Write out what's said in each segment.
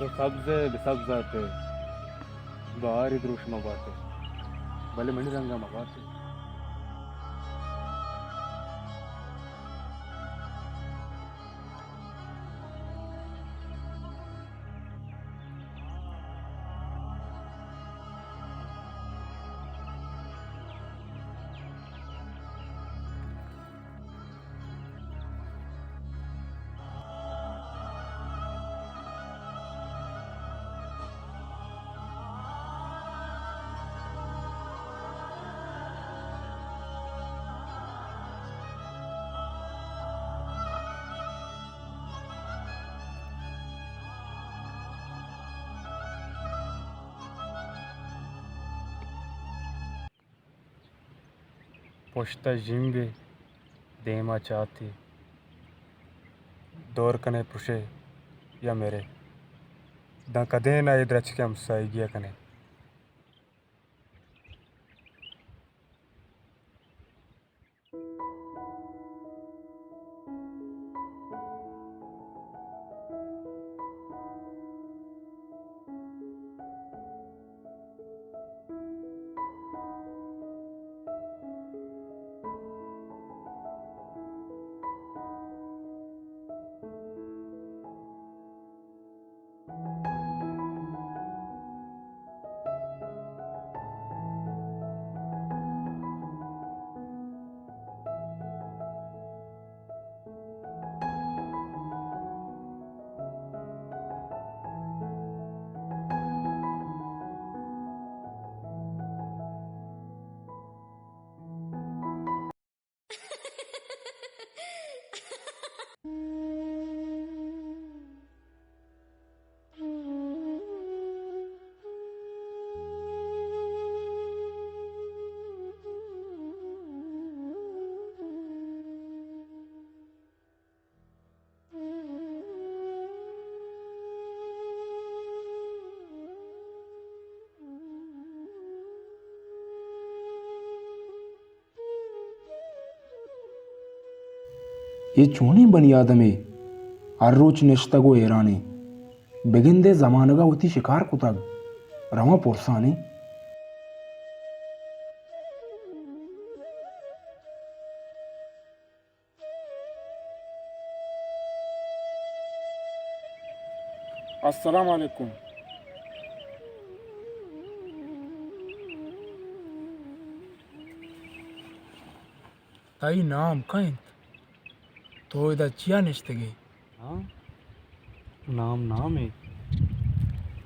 تو سبز ءُ بہ سبز ات ئے، بہاری دروشم ءَ بات ئے، بلے منی رنگ ءَ مہ بات ئے۔ پشت ءَ ژیمبے، دیم ءَ چاتے، دور کن ئے پرش ئے یا مر ئے، داں کدین ءَ اے درچک ءِ ہمساہگی ءَ کن ئے۔ اے چونیں بنی آدمے؟ ہر روچ نشتگ و حیرانیں۔ بگندئے زمانگا وتی شکار کتگ۔ رواں پرسانیں۔ السلام علیکم۔ تئی نام کئے انت؟ تو ادا چیا نشتگے؟ ہاں، نام نامے،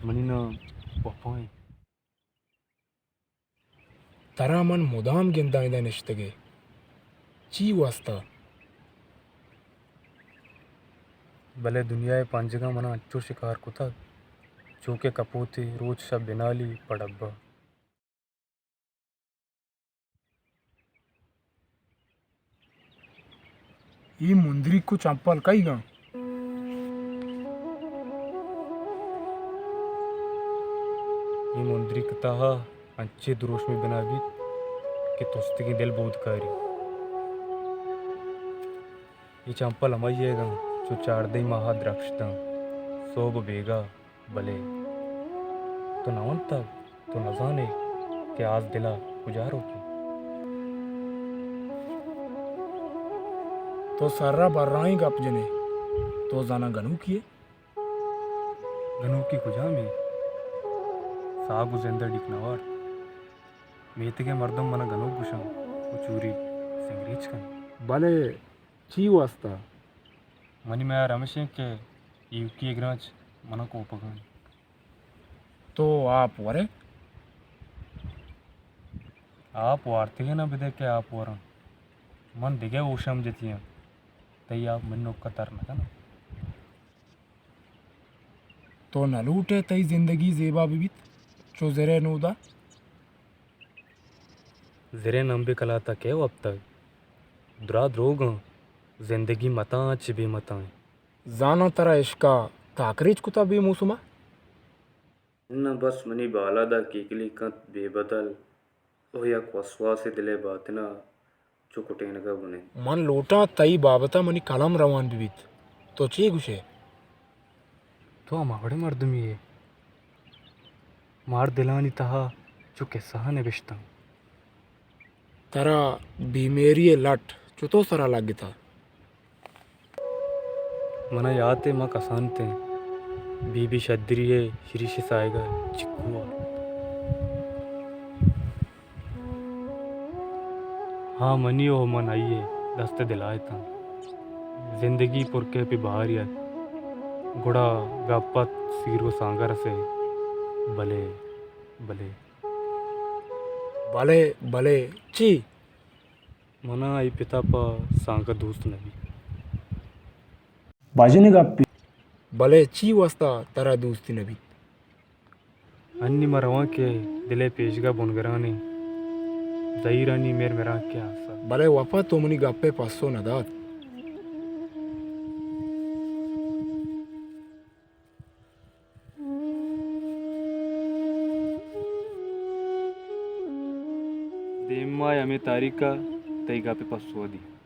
منی نام وفا انت۔ ترا من مدام گنداں ادا نشتگے۔ چی واستا؟ بلے دنیائے پنجگاں منا انچو شکار کتگ، چو کہ کپوتے روچ شپ بنالی پہ ڈبہ۔ اے مندریک و چمپل کئیگاں؟ اے مندریک تہا انچیں دروشمے بنا بیت کہ تستگیں دل بود کاری۔ اے چمپل ہمائی ئیگاں چو چاردہیں ماہا درکش داں، سہب و بیگاہ۔ بلے تو نہ ونتگ، تو نہ زانئے کہ آ دلا کجا روت۔ تو سرا برائیں گپ جنئے، تو زاناں گنوکی ئے؟ گنوکی کجامے؟ ساگ و زند ء ڈیک نہ وارت۔ میتگ ء مردم منا گنوک گوشاں و چوری سنگریچ کناں۔ بلے چی واستا؟ منی میار ہمیش انت کہ ایوکی ء گرانچ منا کوپگاں۔ تو آپ ورئے؟ آپ وارتگ ء نہ بدئے کہ آپ وراں۔ من دگہ ہوش ہم جتی آں۔ تئی آپ منی نوک ء تر نہ کناں۔ تو نہ لوٹ ئے تئی زندگی زیبا بہ بیت چو زر ء نود ء؟ زریں نمبے کلات ء کئے وپتگ؟ درا دروگاں، زندگی متاں چہ بے متاں انت۔ زاناں ترا عشق ء تاکریچ کتہ بے موسم ء؟ اناں، بس منی بالاد ء کیکلی کنت بے بدل و یک وسواسے دل ء باتن ء چو کٹینگ ء بنت۔ من لوٹاں تئی بابت ء منی کلم روان بہ بیت۔ تو چے گوش ئے؟ تو ہما وڑیں مردمے ئے۔ مار دلانی تہا چو کسہ نبشتاں۔ ترا بیماری ءِ لٹ چتو سرا لگتہ؟ منا یات اِنت، ما کسان اتیں، بی بی شدری ءِ شریش ءِ ساہگ ءَ چکو ءَ۔ ہاں، منی ءُ من آئی ءِ دست ءِ دل ءَ اتاں۔ زندگی پر کیپ ءُ بہارے ات، گڑا گپ ات سیر ءُ سانگ ءَ رسے۔ بلے، بلے۔ بلے، بلے، چی؟ منا آئی پتا پہ سانگ ءَ دوست نہ بیت۔ باجنیں گپے۔ بلے چی واستا ترا دوست نہ بیت؟ انی ما رواں کہ دل ءِ پیشگاہ بنگرانیں زہیرانی میر مرانکے آسا۔ بلے وپا، تو منی گپ ءِ پسو نہ دات۔ دیما ہمے تاریخ ءَ تئی گپ ءِ پسو ءَ دی۔